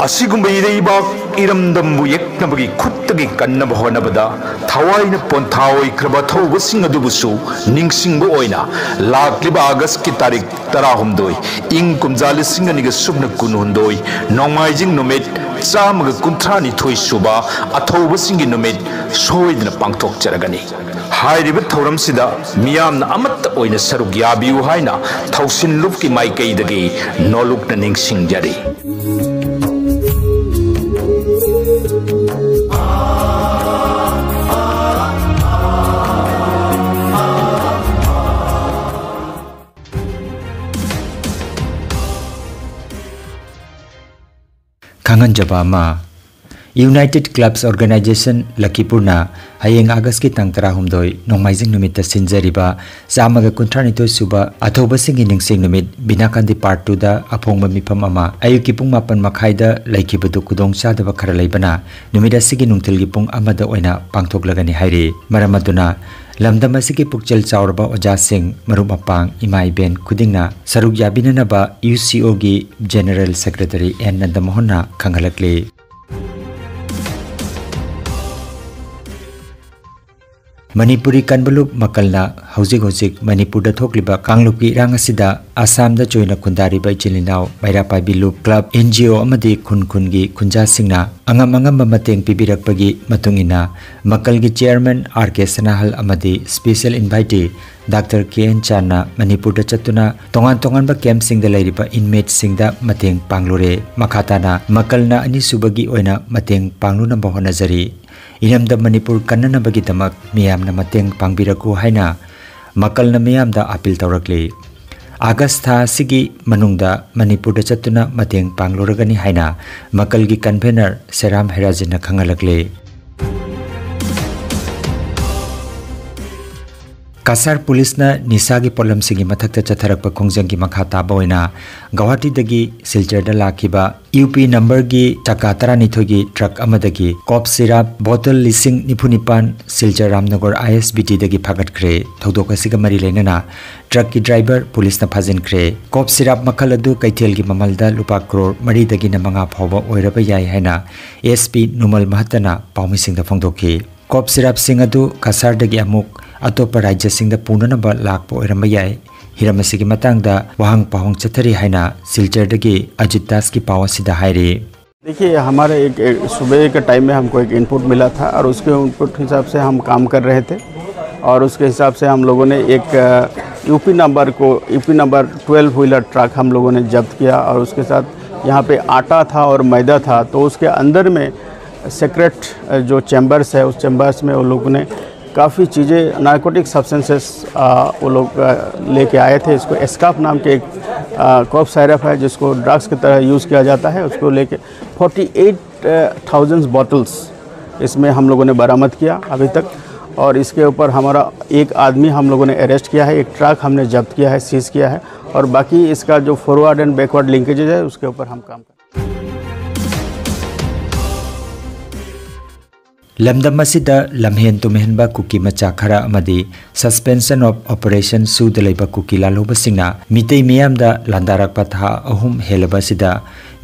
ꯑꯁꯤꯒꯨꯝꯕ ꯏꯔꯩꯕꯥꯛ ꯏꯔꯝꯗꯝꯕꯨ ꯌꯦꯛꯅꯕꯒꯤ ꯈꯨꯠꯇꯒꯤ ꯀꯟꯅꯕ ꯍꯣꯠꯅꯕꯗ ꯊꯋꯥꯏꯅ ꯄꯣꯟꯊꯥ ꯑꯣꯏꯈ꯭ꯔꯕ ꯊꯧꯕꯁꯤꯡ ꯑꯗꯨꯕꯨꯁꯨ ꯅꯤꯡꯁꯤꯡꯕ ꯑꯣꯏꯅ ꯂꯥꯛꯂꯤꯕ ꯑꯥꯒꯁꯀꯤ ꯇꯥꯔꯤꯛ ꯇꯔꯥꯍꯨꯝꯗꯣꯏ, ꯏꯪ ꯀꯨꯝꯖꯥ ꯂꯤꯁꯤꯡ ꯑꯅꯤꯒ ꯁꯨꯞꯅ ꯀꯨꯟꯍꯨꯝꯗꯣꯏ, ꯅꯣꯡꯃꯥꯏꯖꯤꯡ ꯅꯨꯃꯤꯠ ꯆꯥꯝꯃꯒ ꯀꯨꯟꯊ꯭ꯔꯥꯅꯤꯊꯣꯏ ꯁꯨꯕ ꯑꯊꯧꯕꯁꯤꯡꯒꯤ ꯅꯨꯃꯤꯠ ꯁꯣꯏꯗꯅ ꯄꯥꯡꯊꯣꯛꯆꯔꯒꯅꯤ꯫ ꯍꯥꯏꯔꯤꯕ ꯊꯧꯔꯝꯁꯤꯗ ꯃꯤꯌꯥꯝꯅ ꯑꯃꯠꯇ ꯑꯣꯏꯅ ꯁꯔꯨꯛ ꯌꯥꯕꯤꯌꯨ ꯍꯥꯏꯅ ꯊꯧꯁꯤꯜ ꯂꯨꯞꯀꯤ ꯃꯥꯏꯀꯩꯗꯒꯤ ꯅꯣꯂꯨꯛꯅ ꯅꯤꯡꯁꯤꯡꯖꯔꯤ꯫ ꯈꯪꯍꯟꯖꯕ ꯑꯃ, United Clubs Organization ꯂꯈꯤꯄꯨꯔꯅ ꯍꯌꯦꯡ ꯑꯥꯒꯁꯀꯤ ꯇꯥꯡ ꯇꯔꯥꯍꯨꯝꯗꯣꯏ ꯅꯣꯡꯃꯥꯏꯖꯤꯡ ꯅꯨꯃꯤꯠꯇ ꯁꯤꯟꯖꯔꯤꯕ ꯆꯥꯝꯃꯒ ꯀꯨꯟꯊ꯭ꯔꯥꯅꯤꯊꯣꯏ ꯁꯨꯕ ꯑꯊꯧꯕꯁꯤꯡꯒꯤ ꯅꯤꯡꯁꯤꯡ ꯅꯨꯃꯤꯠ ꯕꯤꯅꯥꯀꯥꯟꯗꯤ ꯄꯥꯔꯠ ꯇꯨꯗ ꯑꯐꯣꯡꯕ ꯃꯤꯐꯝ ꯑꯃ ꯑꯌꯨꯛꯀꯤ ꯄꯨꯡ ꯃꯥꯄꯟ ꯃꯈꯥꯏꯗ ꯂꯩꯈꯤꯕꯗꯨ ꯈꯨꯗꯣꯡ ꯆꯥꯗꯕ ꯈꯔ ꯂꯩꯕꯅ ꯅꯨꯃꯤꯠ ꯑꯁꯤꯒꯤ ꯅꯨꯡꯊꯤꯜꯒꯤ ꯄꯨꯡ ꯑꯃꯗ ꯑꯣꯏꯅ ꯄꯥꯡꯊꯣꯛꯂꯒꯅꯤ ꯍꯥꯏꯔꯤ꯫ ꯃꯔꯝ ꯑꯗꯨꯅ ꯂꯝꯗꯝ ꯑꯁꯤꯒꯤ ꯄꯨꯛꯆꯦꯜ ꯆꯥꯎꯔꯕ ꯑꯣꯖꯥꯁꯤꯡ, ꯃꯔꯨꯞ ꯃꯄꯥꯡ, ꯏꯃꯥ ꯏꯕꯦꯟ ꯈꯨꯗꯤꯡꯅ ꯁꯔꯨꯛ ꯌꯥꯕꯤꯅꯅꯕ UCOꯒꯤ General Secretary N ꯅꯟꯗꯃꯣꯍꯟꯅ ꯈꯪꯍꯜꯂꯛꯂꯤ꯫ ꯃꯅꯤꯄꯨꯔꯤ ꯀꯟꯕ ꯂꯨꯞ ꯃꯀꯜꯅ ꯍꯧꯖꯤꯛ ꯍꯧꯖꯤꯛ ꯃꯅꯤꯄꯨꯔꯗ ꯊꯣꯛꯂꯤꯕ ꯀꯥꯡꯂꯨꯞꯀꯤ ꯏꯔꯥꯡ ꯑꯁꯤꯗ ꯑꯁꯥꯝꯗ ꯆꯣꯏꯅ ꯈꯨꯟꯗꯥꯔꯤꯕ ꯏꯆꯤꯜ ꯏꯅꯥꯎ, ꯃꯩꯔꯥ ꯄꯥꯏꯕꯤ ꯂꯨꯞ, ꯀ꯭ꯂꯕ, NGO ꯑꯃꯗꯤ ꯈꯨꯟ ꯈꯨꯟꯒꯤ ꯈꯨꯟꯖꯥꯁꯤꯡꯅ ꯑꯉꯝ ꯑꯉꯝꯕ ꯃꯇꯦꯡ ꯄꯤꯕꯤꯔꯛꯄꯒꯤ ꯃꯇꯨꯡ ꯏꯟꯅ ꯃꯀꯜꯒꯤ chairman R K ꯁꯅꯥꯍꯜ ꯑꯃꯗꯤ special invitee Doctor K N ꯆꯥꯟꯅ ꯃꯅꯤꯄꯨꯔꯗ ꯆꯠꯇꯨꯅ ꯇꯣꯉꯥꯟ ꯇꯣꯉꯥꯟꯕ campꯁꯤꯡꯗ ꯂꯩꯔꯤꯕ inmateꯁꯤꯡꯗ ꯃꯇꯦꯡ ꯄꯥꯡꯂꯨꯔꯦ꯫ ꯃꯈꯥ ꯇꯥꯅ ꯃꯀꯜꯅ ꯑꯅꯤꯁꯨꯕꯒꯤ ꯑꯣꯏꯅ ꯃꯇꯦꯡ ꯄꯥꯡꯂꯨꯅꯕ ꯍꯣꯠꯅꯖꯔꯤ꯫ ꯏꯔꯝꯗꯝ ꯃꯅꯤꯄꯨꯔ ꯀꯟꯅꯅꯕꯒꯤꯗꯃꯛ ꯃꯤꯌꯥꯝꯅ ꯃꯇꯦꯡ ꯄꯥꯡꯕꯤꯔꯛꯎ ꯍꯥꯏꯅ ꯃꯀꯜꯅ ꯃꯤꯌꯥꯝꯗ appeal ꯇꯧꯔꯛꯂꯤ꯫ ꯑꯥꯒꯁ ꯊꯥ ꯑꯁꯤꯒꯤ ꯃꯅꯨꯡꯗ ꯃꯅꯤꯄꯨꯔꯗ ꯆꯠꯇꯨꯅ ꯃꯇꯦꯡ ꯄꯥꯡꯂꯨꯔꯒꯅꯤ ꯍꯥꯏꯅ ꯃꯀꯜꯒꯤ convener ꯁꯦꯔꯥꯝ ꯍꯦꯔꯥꯖꯤꯟꯅ ꯈꯪꯍꯜꯂꯛꯂꯤ꯫ ꯀꯁꯥꯔ ꯄꯨꯂꯤꯁꯅ ꯅꯤꯁꯥꯒꯤ ꯄꯣꯠꯂꯝꯁꯤꯡꯒꯤ ꯃꯊꯛꯇ ꯆꯠꯊꯔꯛꯄ ꯈꯣꯡꯖꯪꯒꯤ ꯃꯈꯥ ꯇꯥꯕ ꯑꯣꯏꯅ ꯒꯧꯍꯥꯇꯤꯗꯒꯤ ꯁꯤꯜꯆꯔꯗ ꯂꯥꯛꯈꯤꯕ UP numberꯒꯤ ꯆꯀꯥ ꯇꯔꯥꯅꯤꯊꯣꯏꯒꯤ truck ꯑꯃꯗꯒꯤ cough syrup bottle ꯂꯤꯁꯤꯡ ꯅꯤꯐꯨ ꯅꯤꯄꯥꯟ ꯁꯤꯜꯆꯔ ꯔꯥꯝꯅꯒꯔ ISBTꯗꯒꯤ ꯐꯥꯒꯠꯈ꯭ꯔꯦ꯫ ꯊꯧꯗꯣꯛ ꯑꯁꯤꯒ ꯃꯔꯤ ꯂꯩꯅꯅ truckꯀꯤ driver ꯄꯨꯂꯤꯁꯅ ꯐꯥꯖꯤꯟꯈ꯭ꯔꯦ꯫ Cough syrup ꯃꯈꯜ ꯑꯗꯨ ꯀꯩꯊꯦꯜꯒꯤ ꯃꯃꯜꯗ ꯂꯨꯄꯥ ꯀ꯭ꯔꯣꯔ ꯃꯔꯤꯗꯒꯤꯅ ꯃꯉꯥ ꯐꯥꯎꯕ ꯑꯣꯏꯔꯕ ꯌꯥꯏ ꯍꯥꯏꯅ SP ꯅꯨꯃꯜ ꯃꯍꯠꯇꯅ ꯄꯥꯎꯃꯤꯁꯤꯡꯗ ꯐꯣꯡꯗꯣꯛꯈꯤ꯫ Cough syrupꯁꯤꯡ ꯑꯗꯨ ꯀꯁꯥꯔꯗꯒꯤ ꯑꯃꯨꯛ ꯑꯇꯣꯞꯄ ꯔꯥꯖ꯭ꯌꯁꯤꯡꯗ ꯄꯨꯅꯅꯕ ꯂꯥꯛꯄ ꯑꯣꯏꯔꯝꯕ ꯌꯥꯏ꯫ ꯍꯤꯔꯝ ꯑꯁꯤꯒꯤ ꯃꯇꯥꯡꯗ ꯋꯥꯍꯪ ꯄꯥꯎꯍꯪ ꯆꯠꯊꯔꯤ ꯍꯥꯏꯅ ꯁꯤꯜꯆꯔꯗꯒꯤ ꯑꯖꯤꯠ ꯗꯥꯁꯀꯤ ꯄꯥꯎ ꯑꯁꯤꯗ ꯍꯥꯏꯔꯤ꯫ देखिए, हमारे एक, एक सुबह के टाइम में हमको एक इनपुट मिला था और उसके इनपुट हिसाब से हम काम कर रहे थे और उसके हिसाब से हम लोगों ने एक यूपी नंबर को, UP number twelve wheeler truck हम लोगों ने जब्त किया और उसके साथ यहाँ पे आटा था और मैदा था, तो उसके अंदर में सीक्रेट जो चैम्बर्स है, उस चैम्बर्स में वो लोगों ने काफ़ी चीज़ें, नार्कोटिक सब्सटेंसेस वो लोग लेके आए थे। इसको एस्काप नाम के एक कॉफ सायरप है, जिसको ड्रग्स की तरह यूज़ किया जाता है, उसको लेके फोर्टी एट थाउजेंड्स बॉटल्स इसमें हम लोगों ने बरामद किया अभी तक। और इसके ऊपर हमारा एक आदमी हम लोगों ने अरेस्ट किया है, एक ट्रक हमने जब्त किया है, सीज किया है। और बाकी इसका जो फॉरवर्ड एंड बैकवर्ड लिंकेजेज है, उसके ऊपर हम काम कर ꯂꯝꯗꯝ ꯑꯁꯤꯗ ꯂꯝꯍꯦꯟ ꯇꯨꯝꯍꯦꯟꯕ ꯀꯨꯀꯤ ꯃꯆꯥ ꯈꯔ ꯑꯃꯗꯤ suspension of operation ꯁꯨꯗ ꯂꯩꯕ ꯀꯨꯀꯤ ꯂꯥꯜꯍꯧꯕꯁꯤꯡꯅ ꯃꯤꯇꯩ ꯃꯤꯌꯥꯝꯗ ꯂꯥꯟꯗꯥꯔꯛꯄ ꯊꯥ ꯑꯍꯨꯝ ꯍꯦꯜꯂꯕ ꯑꯁꯤꯗ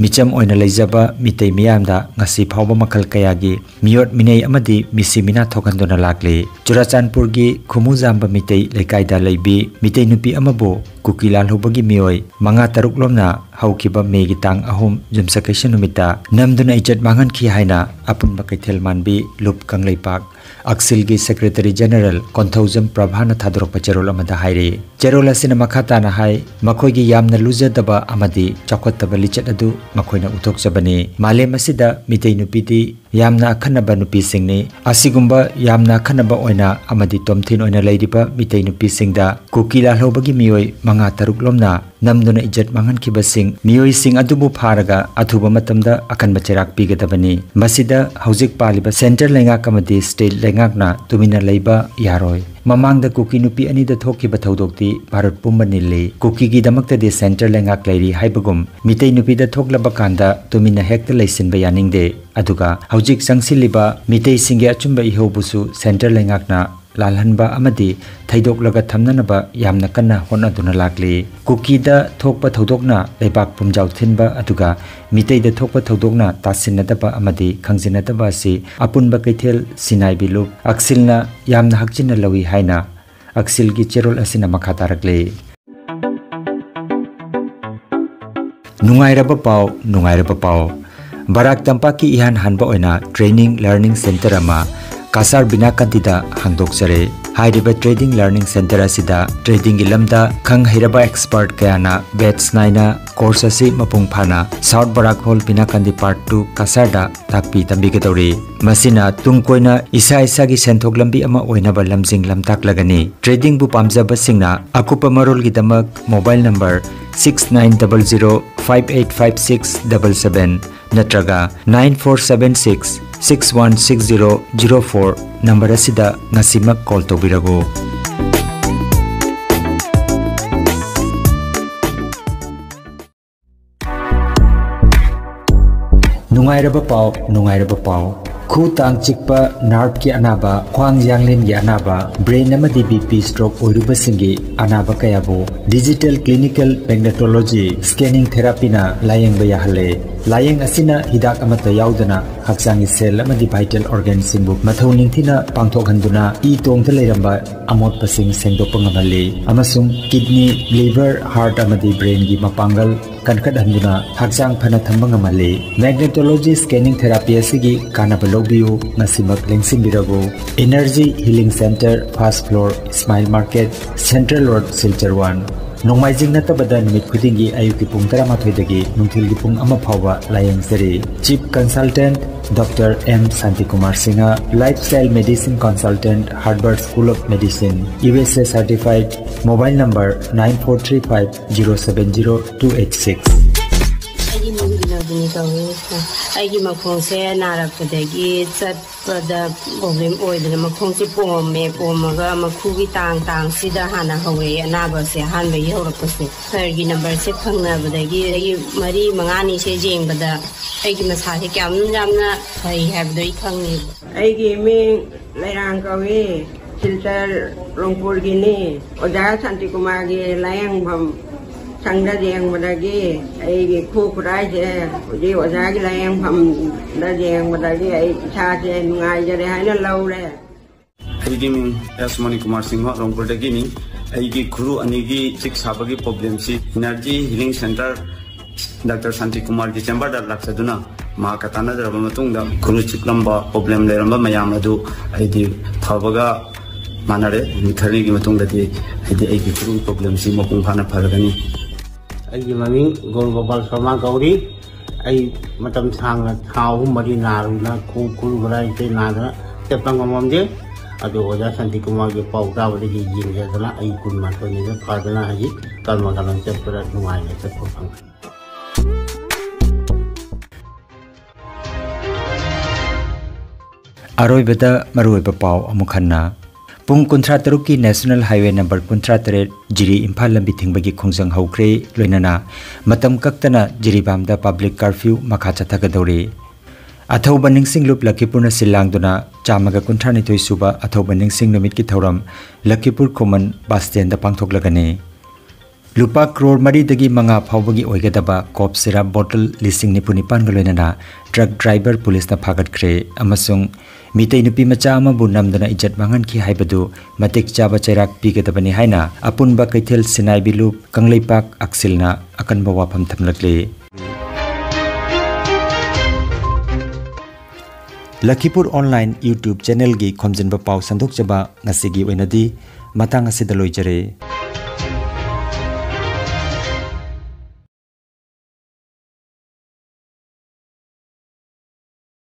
ꯃꯤꯆꯝ ꯑꯣꯏꯅ ꯂꯩꯖꯕ ꯃꯤꯇꯩ ꯃꯤꯌꯥꯝꯗ ꯉꯁꯤ ꯐꯥꯎꯕ ꯃꯈꯜ ꯀꯌꯥꯒꯤ ꯃꯤꯑꯣꯠ ꯃꯤꯅꯩ ꯑꯃꯗꯤ ꯃꯤꯁꯤ ꯃꯤꯅꯥ ꯊꯣꯛꯍꯟꯗꯨꯅ ꯂꯥꯛꯂꯤ꯫ ꯆꯨꯔꯥꯆꯥꯟꯄꯨꯔꯒꯤ ꯈꯨꯃꯨꯖꯥꯝꯕ ꯃꯤꯇꯩ ꯂꯩꯀꯥꯏꯗ ꯂꯩꯕꯤ ꯃꯤꯇꯩ ꯅꯨꯄꯤ ꯑꯃꯕꯨ ꯀꯨꯀꯤ ꯂꯥꯜꯍꯧꯕꯒꯤ ꯃꯤꯑꯣꯏ ꯃꯉꯥ ꯇꯔꯨꯛ ꯂꯣꯝꯅ ꯍꯧꯈꯤꯕ ꯃꯦꯒꯤ ꯇꯥꯡ ꯑꯍꯨꯝ ꯌꯨꯝꯁꯀꯩꯁ ꯅꯨꯃꯤꯠꯇ ꯅꯝꯗꯨꯅ ꯏꯖꯠ ꯃꯥꯡꯍꯟꯈꯤ ꯍꯥꯏꯅ ꯑꯄꯨꯟꯕ ꯀꯩꯊꯦꯜ ꯃꯥꯟꯕꯤ ꯂꯨꯞ ꯀꯪꯂꯩꯄꯥꯛ ꯑꯛꯁꯤꯜꯒꯤ ꯁꯦꯀ꯭ꯔꯦꯇꯔꯤ ꯖꯦꯅꯔꯦꯜ ꯀꯣꯟꯊꯧꯖꯝ ꯄ꯭ꯔꯚꯥꯅ ꯊꯥꯗꯣꯔꯛꯄ ꯆꯦꯔꯣꯜ ꯑꯃꯗ ꯍꯥꯏꯔꯤ꯫ ꯆꯦꯔꯣꯜ ꯑꯁꯤꯅ ꯃꯈꯥ ꯇꯥꯅ ꯍꯥꯏ, ꯃꯈꯣꯏꯒꯤ ꯌꯥꯝꯅ ꯂꯨꯖꯗꯕ ꯑꯃꯗꯤ ꯆꯥꯎꯈꯠꯇꯕ ꯂꯤꯆꯠ ꯑꯗꯨ ꯃꯈꯣꯏꯅ ꯎꯠꯊꯣꯛꯆꯕꯅꯤ꯫ ꯃꯥꯂꯦꯝ ꯑꯁꯤꯗ ꯃꯤꯇꯩ ꯅꯨꯄꯤꯗꯤ ꯌꯥꯝꯅ ꯑꯈꯟꯅꯕ ꯅꯨꯄꯤꯁꯤꯡꯅꯤ꯫ ꯑꯁꯤꯒꯨꯝꯕ ꯌꯥꯝꯅ ꯑꯈꯟꯅꯕ ꯑꯣꯏꯅ ꯑꯃꯗꯤ ꯇꯣꯝꯊꯤꯟ ꯑꯣꯏꯅ ꯂꯩꯔꯤꯕ ꯃꯤꯇꯩ ꯅꯨꯄꯤꯁꯤꯡꯗ ꯀꯨꯀꯤ ꯂꯥꯜꯍꯧꯕꯒꯤ ꯃꯤꯑꯣꯏ ꯃꯉꯥ ꯇꯔꯨꯛ ꯂꯣꯝꯅ ꯅꯝꯗꯨꯅ ꯏꯖꯠ ꯃꯥꯡꯍꯟꯈꯤꯕꯁꯤꯡ, ꯃꯤꯑꯣꯏꯁꯤꯡ ꯑꯗꯨꯕꯨ ꯐꯥꯔꯒ ꯑꯊꯨꯕ ꯃꯇꯝꯗ ꯑꯀꯟꯕ ꯆꯩꯔꯥꯛ ꯄꯤꯒꯗꯕꯅꯤ꯫ ꯃꯁꯤꯗ ꯍꯧꯖꯤꯛ ꯄꯥꯜꯂꯤꯕ ꯁꯦꯟꯇꯔ ꯂꯩꯉꯥꯛ ꯑꯃꯗꯤ ꯁ꯭ꯇꯦꯠ ꯂꯩꯉꯥꯛꯅ ꯇꯨꯃꯤꯟꯅ ꯂꯩꯕ ꯌꯥꯔꯣꯏ꯫ ꯃꯃꯥꯡꯗ ꯀꯨꯀꯤ ꯅꯨꯄꯤ ꯑꯅꯤꯗ ꯊꯣꯛꯈꯤꯕ ꯊꯧꯗꯣꯛꯇꯤ ꯚꯥꯔꯠ ꯄꯨꯝꯕ ꯅꯤꯜꯂꯤ꯫ ꯀꯨꯀꯤꯒꯤꯗꯃꯛꯇꯗꯤ ꯁꯦꯟꯇꯔ ꯂꯩꯉꯥꯛ ꯂꯩꯔꯤ ꯍꯥꯏꯕꯒꯨꯝ ꯃꯤꯇꯩ ꯅꯨꯄꯤꯗ ꯊꯣꯛꯂꯕ ꯀꯥꯟꯗ ꯇꯨꯃꯤꯟꯅ ꯍꯦꯛꯇ ꯂꯩꯁꯤꯟꯕ ꯌꯥꯅꯤꯡꯗꯦ꯫ ꯑꯗꯨꯒ ꯍꯧꯖꯤꯛ ꯆꯪꯁꯤꯜꯂꯤꯕ ꯃꯤꯇꯩꯁꯤꯡꯒꯤ ꯑꯆꯨꯝꯕ ꯏꯍꯧꯕꯨꯁꯨ ꯁꯦꯟꯇꯔ ꯂꯩꯉꯥꯛꯅ ꯂꯥꯜꯍꯟꯕ ꯑꯃꯗꯤ ꯊꯩꯗꯣꯛꯂꯒ ꯊꯝꯅꯅꯕ ꯌꯥꯝꯅ ꯀꯟꯅ ꯍꯣꯠꯅꯗꯨꯅ ꯂꯥꯛꯂꯤ꯫ ꯀꯨꯀꯤꯗ ꯊꯣꯛꯄ ꯊꯧꯗꯣꯛꯅ ꯂꯩꯕꯥꯛ ꯄꯨꯝꯖꯥꯎ ꯊꯤꯟꯕ ꯑꯗꯨꯒ ꯃꯤꯇꯩꯗ ꯊꯣꯛꯄ ꯊꯧꯗꯣꯛꯅ ꯇꯥꯁꯤꯟꯅꯗꯕ ꯑꯃꯗꯤ ꯈꯪꯖꯤꯟꯅꯗꯕ ꯑꯁꯤ ꯑꯄꯨꯟꯕ ꯀꯩꯊꯦꯜ ꯁꯤꯟꯅꯥꯏꯕꯤ ꯂꯨꯞ ꯑꯛꯁꯤꯜꯅ ꯌꯥꯝꯅ ꯍꯛꯆꯤꯟꯅ ꯂꯧꯏ ꯍꯥꯏꯅ ꯑꯛꯁꯤꯜꯒꯤ ꯆꯦꯔꯣꯜ ꯑꯁꯤꯅ ꯃꯈꯥ ꯇꯥꯔꯛꯂꯤ꯫ ꯅꯨꯡꯉꯥꯏꯔꯕ ꯄꯥꯎ, ꯅꯨꯡꯉꯥꯏꯔꯕ ꯄꯥꯎ꯫ ꯕꯔꯥꯛ ꯇꯝꯄꯥꯛꯀꯤ ꯏꯍꯥꯟ ꯍꯥꯟꯕ ꯑꯣꯏꯅ training learning center ꯑꯃ ꯀꯁꯥꯔ ꯕꯤꯅꯥꯀꯥꯟꯇꯤꯗ ꯍꯥꯡꯗꯣꯛꯆꯔꯦ꯫ ꯍꯥꯏꯔꯤꯕ training learning center ꯑꯁꯤꯗ tradingꯒꯤ ꯂꯝꯗ ꯈꯪ ꯍꯩꯔꯕ expert ꯀꯌꯥꯅ batch ꯅꯥꯏꯅ course ꯑꯁꯤ ꯃꯄꯨꯡ ꯐꯥꯅ South Barak Hall ꯕꯤꯅꯥꯀꯥꯟꯇꯤ Part two ꯀꯁꯥꯔꯗ ꯇꯥꯛꯄꯤ ꯇꯝꯕꯤꯒꯗꯧꯔꯤ꯫ ꯃꯁꯤꯅ ꯇꯨꯡ ꯀꯣꯏꯅ ꯏꯁꯥ ꯏꯁꯥꯒꯤ ꯁꯦꯟꯊꯣꯛ ꯂꯝꯕꯤ ꯑꯃ ꯑꯣꯏꯅꯕ ꯂꯝꯖꯤꯡ ꯂꯝꯇꯥꯛꯂꯒꯅꯤ꯫ Tradingꯕꯨ ꯄꯥꯝꯖꯕꯁꯤꯡꯅ ꯑꯀꯨꯞꯄ ꯃꯔꯣꯜꯒꯤꯗꯃꯛ mobile number six nine double zero five eight five six double seven, ꯅꯠꯇ꯭ꯔꯒ nine four seven six six one six zero zero four number ꯑꯁꯤꯗ ꯉꯁꯤꯃꯛ ꯀꯣꯜ ꯇꯧꯕꯤꯔꯛꯎ꯫ ꯅꯨꯡꯉꯥꯏꯔꯕ ꯄꯥꯎ, ꯅꯨꯡꯉꯥꯏꯔꯕ ꯄꯥꯎ꯫ ꯈꯨ ꯇꯥꯡ ꯆꯤꯛꯄ, ꯅꯥꯔꯚꯀꯤ ꯑꯅꯥꯕ, ꯈ꯭ꯋꯥꯡ ꯌꯥꯡꯂꯦꯟꯒꯤ ꯑꯅꯥꯕ, ꯕ꯭ꯔꯦꯟ ꯑꯃꯗꯤ ꯕꯤ ꯄꯤ ꯁ꯭ꯇ꯭ꯔꯣꯛ ꯑꯣꯏꯔꯨꯕꯁꯤꯡꯒꯤ ꯑꯅꯥꯕ ꯀꯌꯥꯕꯨ ꯗꯤꯖꯤꯇꯦꯜ ꯀ꯭ꯂꯤꯅꯤꯀꯦꯜ ꯃꯦꯒꯅꯦꯇꯣꯂꯣꯖꯤ ꯁ꯭ꯀꯦꯅꯤꯡ ꯊꯦꯔꯥꯄꯤꯅ ꯂꯥꯌꯦꯡꯕ ꯌꯥꯍꯜꯂꯦ꯫ ꯂꯥꯌꯦꯡ ꯑꯁꯤꯅ ꯍꯤꯗꯥꯛ ꯑꯃꯠꯇ ꯌꯥꯎꯗꯅ ꯍꯛꯆꯥꯡꯒꯤ ꯁꯦꯜ ꯑꯃꯗꯤ ꯚꯥꯏꯇꯦꯜ ꯑꯣꯔꯒꯥꯟꯁꯤꯡꯕꯨ ꯃꯊꯧ ꯅꯤꯡꯊꯤꯅ ꯄꯥꯡꯊꯣꯛꯍꯟꯗꯨꯅ ꯏ ꯇꯣꯡꯗ ꯂꯩꯔꯝꯕ ꯑꯃꯣꯠꯄꯁꯤꯡ ꯁꯦꯡꯗꯣꯛꯄ ꯉꯝꯍꯜꯂꯤ ꯑꯃꯁꯨꯡ ꯀꯤꯗꯅꯤ, ꯂꯤꯚꯔ, ꯍꯥꯔꯠ ꯑꯃꯗꯤ ꯕ꯭ꯔꯦꯟꯒꯤ ꯃꯄꯥꯡꯒꯜ ꯀꯟꯈꯠꯍꯟꯗꯨꯅ ꯍꯛꯆꯥꯡ ꯐꯅ ꯊꯝꯕ ꯉꯝꯍꯜꯂꯤ꯫ ꯃꯦꯒꯅꯦꯇꯣꯂꯣꯖꯤ ꯁ꯭ꯀꯦꯅꯤꯡ ꯊꯦꯔꯥꯄꯤ ꯑꯁꯤꯒꯤ ꯀꯥꯟꯅꯕ ꯂꯧꯕꯤꯌꯨ, ꯉꯁꯤꯃꯛ ꯂꯦꯡꯁꯤꯟꯕꯤꯔꯕꯨ꯫ Energy healing centre, first floor, smile market, central road, Silchar one. ꯅꯣꯡꯃꯥꯏꯖꯤꯡ ꯅꯠꯇꯕꯗ ꯅꯨꯃꯤꯠ ꯈꯨꯗꯤꯡꯒꯤ ꯑꯌꯨꯛꯀꯤ ꯄꯨꯡ ꯇꯔꯥꯃꯥꯊꯣꯏꯗꯒꯤ ꯅꯨꯡꯊꯤꯜꯒꯤ ꯄꯨꯡ ꯑꯃ ꯐꯥꯎꯕ ꯂꯥꯌꯦꯡꯖꯔꯤ꯫ Chief consultant doctor M Shantikumar Singh, lifestyle medicine consultant, Harvard school of medicine, U S A certified, mobile number nine four three five zero seven zero two eight six꯫ ꯑꯩꯒꯤ ꯃꯤꯡ ꯕꯤꯅꯣꯗꯤꯅꯤ ꯀꯧꯏ꯫ ꯑꯩꯒꯤ ꯃꯈꯣꯡꯁꯦ ꯅꯥꯔꯛꯄꯗꯒꯤ ꯆꯠꯄꯗ ꯄ꯭ꯔꯣꯕ꯭ꯂꯦꯝ ꯑꯣꯏꯗꯅ ꯃꯈꯣꯡꯁꯦ ꯄꯣꯝꯃꯦ꯫ ꯄꯣꯝꯃꯒ ꯃꯈꯨꯒꯤ ꯇꯥꯡ ꯇꯥꯡꯁꯤꯗ ꯍꯥꯟꯅ ꯍꯧꯔꯛꯑꯦ ꯑꯅꯥꯕꯁꯦ, ꯑꯍꯥꯟꯕꯒꯤ ꯍꯧꯔꯛꯄꯁꯦ꯫ ꯁꯥꯔꯒꯤ ꯅꯝꯕꯔꯁꯦ ꯐꯪꯅꯕꯗꯒꯤ ꯑꯩꯒꯤ ꯃꯔꯤ ꯃꯉꯥꯅꯤꯁꯦ ꯌꯦꯡꯕꯗ ꯑꯩꯒꯤ ꯃꯁꯥꯁꯦ ꯀꯌꯥꯝ ꯌꯥꯝꯅ ꯐꯩ ꯍꯥꯏꯕꯗꯣ ꯑꯩ ꯈꯪꯉꯦꯕ꯫ ꯑꯩꯒꯤ ꯃꯤꯡ ꯂꯩꯔꯥꯡ ꯀꯧꯏ, ꯁꯤꯜꯆꯔ ꯔꯣꯡꯄꯨꯔꯒꯤꯅꯤ꯫ ꯑꯣꯖꯥ ꯁꯥꯟꯇꯤꯀꯨꯃꯥꯔꯒꯤ ꯂꯥꯌꯦꯡꯐꯝ ꯁꯪꯗ ꯌꯦꯡꯕꯗꯒꯤ ꯑꯩꯒꯤ ꯈꯨ ꯈꯨꯔꯥꯏꯁꯦ ꯍꯧꯖꯤꯛ ꯑꯣꯖꯥꯒꯤ ꯂꯥꯌꯦꯡꯐꯝꯗ ꯌꯦꯡꯕꯗꯒꯤ ꯑꯩ ꯏꯁꯥꯁꯦ ꯅꯨꯡꯉꯥꯏꯖꯔꯦ ꯍꯥꯏꯅ ꯂꯧꯔꯦ꯫ ꯑꯩꯒꯤ ꯃꯤꯡ ꯑꯦꯁ ꯃꯅꯤꯀꯨꯃꯥꯔ ꯁꯤꯡꯍ, ꯔꯣꯡꯄꯨꯔꯗꯒꯤꯅꯤ꯫ ꯑꯩꯒꯤ ꯈꯨꯔꯨ ꯑꯅꯤꯒꯤ ꯆꯤꯛ ꯁꯥꯕꯒꯤ ꯄ꯭ꯔꯣꯕ꯭ꯂꯦꯝꯁꯤ ꯏꯅꯔꯖꯤ ꯍꯤꯂꯤꯡ ꯁꯦꯟꯇꯔ ꯗꯥꯛꯇꯔ ꯁꯥꯟꯇꯤꯀꯨꯃꯥꯔꯒꯤ ꯆꯦꯝꯕꯔꯗ ꯂꯥꯛꯆꯗꯨꯅ ꯃꯍꯥꯛꯀ ꯇꯥꯟꯅꯖꯔꯕ ꯃꯇꯨꯡꯗ ꯈꯨꯔꯨ ꯆꯤꯛꯂꯝꯕ ꯄ꯭ꯔꯣꯕ꯭ꯂꯦꯝ ꯂꯩꯔꯝꯕ ꯃꯌꯥꯝ ꯑꯗꯨ ꯑꯩꯗꯤ ꯐꯕꯒ ꯃꯥꯟꯅꯔꯦ꯫ ꯅꯨꯃꯤꯠ ꯈꯔꯅꯤꯒꯤ ꯃꯇꯨꯡꯗꯗꯤ ꯑꯩꯗꯤ ꯑꯩꯒꯤ ꯈꯨꯔꯨ ꯄ꯭ꯔꯣꯕ꯭ꯂꯦꯝꯁꯤ ꯃꯄꯨꯡ ꯐꯥꯅ ꯐꯔꯒꯅꯤ꯫ ꯑꯩꯒꯤ ꯃꯃꯤꯡ ꯒꯣꯜ ꯒꯣꯄꯥꯜ ꯁꯔꯃ ꯀꯧꯔꯤ꯫ ꯑꯩ ꯃꯇꯝ ꯁꯥꯡꯅ ꯊꯥ ꯑꯍꯨꯝ ꯃꯔꯤ ꯅꯥꯔꯨꯅ ꯈꯨ-, ꯈꯨꯔꯨ ꯈꯨꯔꯥꯏꯁꯦ ꯅꯥꯗꯅ ꯆꯠꯄ ꯉꯝꯃꯝꯗꯦ꯫ ꯑꯗꯨ ꯑꯣꯖꯥ ꯁꯥꯟꯇꯤꯀꯨꯃꯥꯔꯒꯤ ꯄꯥꯎ ꯇꯥꯕꯗꯒꯤ ꯌꯦꯡꯖꯗꯅ ꯑꯩ ꯀꯨꯟꯃꯥꯊꯣꯏꯅꯤꯗ ꯐꯗꯅ ꯍꯧꯖꯤꯛ ꯀꯔꯃ ꯀꯔꯝ ꯆꯠꯄꯗ ꯅꯨꯡꯉꯥꯏꯅ ꯆꯠꯄ ꯐꯪꯉꯦ꯫ ꯑꯔꯣꯏꯕꯗ ꯃꯔꯨꯑꯣꯏꯕ ꯄꯥꯎ ꯑꯃꯨꯛ ꯍꯟꯅ꯫ ꯄꯨꯡ ꯀꯨꯟꯊ꯭ꯔꯥ ꯇꯔꯨꯛꯀꯤ National Highway number ꯀꯨꯟꯊ꯭ꯔꯥ ꯇꯔꯦꯠ ꯖꯤꯔꯤ ꯏꯝꯐꯥꯜ ꯂꯝꯕꯤ ꯊꯤꯡꯕꯒꯤ ꯈꯣꯡꯖꯪ ꯍꯧꯈ꯭ꯔꯦ, ꯂꯣꯏꯅꯅ ꯃꯇꯝ ꯀꯛꯇꯅ ꯖꯤꯔꯤꯕꯥꯝꯗ public curfew ꯃꯈꯥ ꯆꯠꯊꯒꯗꯧꯔꯤ꯫ ꯑꯊꯧꯕ ꯅꯤꯡꯁꯤꯡꯂꯨꯞ ꯂꯈꯤꯄꯨꯔꯅ ꯁꯤꯜ ꯂꯥꯡꯗꯨꯅ ꯆꯥꯝꯃꯒ ꯀꯨꯟꯊ꯭ꯔꯥꯅꯤꯊꯣꯏ ꯁꯨꯕ ꯑꯊꯧꯕ ꯅꯤꯡꯁꯤꯡ ꯅꯨꯃꯤꯠꯀꯤ ꯊꯧꯔꯝ ꯂꯈꯤꯄꯨꯔ ꯈꯨꯃꯟ bus standꯗ ꯄꯥꯡꯊꯣꯛꯂꯒꯅꯤ꯫ ꯂꯨꯄꯥ ꯀ꯭ꯔꯣꯔ ꯃꯔꯤꯗꯒꯤ ꯃꯉꯥ ꯐꯥꯎꯕꯒꯤ ꯑꯣꯏꯒꯗꯕ cough syrup bottle ꯂꯤꯁꯤꯡ ꯅꯤꯐꯨ ꯅꯤꯄꯥꯟꯒ ꯂꯣꯏꯅꯅ truck driver ꯄꯨꯂꯤꯁꯅ ꯐꯥꯒꯠꯈ꯭ꯔꯦ ꯑꯃꯁꯨꯡ ꯃꯤꯇꯩ ꯅꯨꯄꯤ ꯃꯆꯥ ꯑꯃꯕꯨ ꯅꯝꯗꯨꯅ ꯏꯖꯠ ꯃꯥꯡꯍꯟꯈꯤ ꯍꯥꯏꯕꯗꯨ ꯃꯇꯤꯛ ꯆꯥꯕ ꯆꯩꯔꯥꯛ ꯄꯤꯒꯗꯕꯅꯤ ꯍꯥꯏꯅ ꯑꯄꯨꯟꯕ ꯀꯩꯊꯦꯜ ꯁꯤꯟꯅꯥꯏꯕꯤ ꯂꯨꯞ ꯀꯪꯂꯩꯄꯥꯛ ꯑꯛꯁꯤꯜꯅ ꯑꯀꯟꯕ ꯋꯥꯐꯝ ꯊꯝꯂꯛꯂꯤ꯫ ꯂꯈꯤꯄꯨꯔ online YouTube channelꯒꯤ ꯈꯣꯝꯖꯤꯟꯕ ꯄꯥꯎ ꯁꯟꯗꯣꯛꯆꯕ ꯉꯁꯤꯒꯤ ꯑꯣꯏꯅꯗꯤ ꯃꯇꯥꯡ ꯑꯁꯤꯗ ꯂꯣꯏꯖꯔꯦ꯫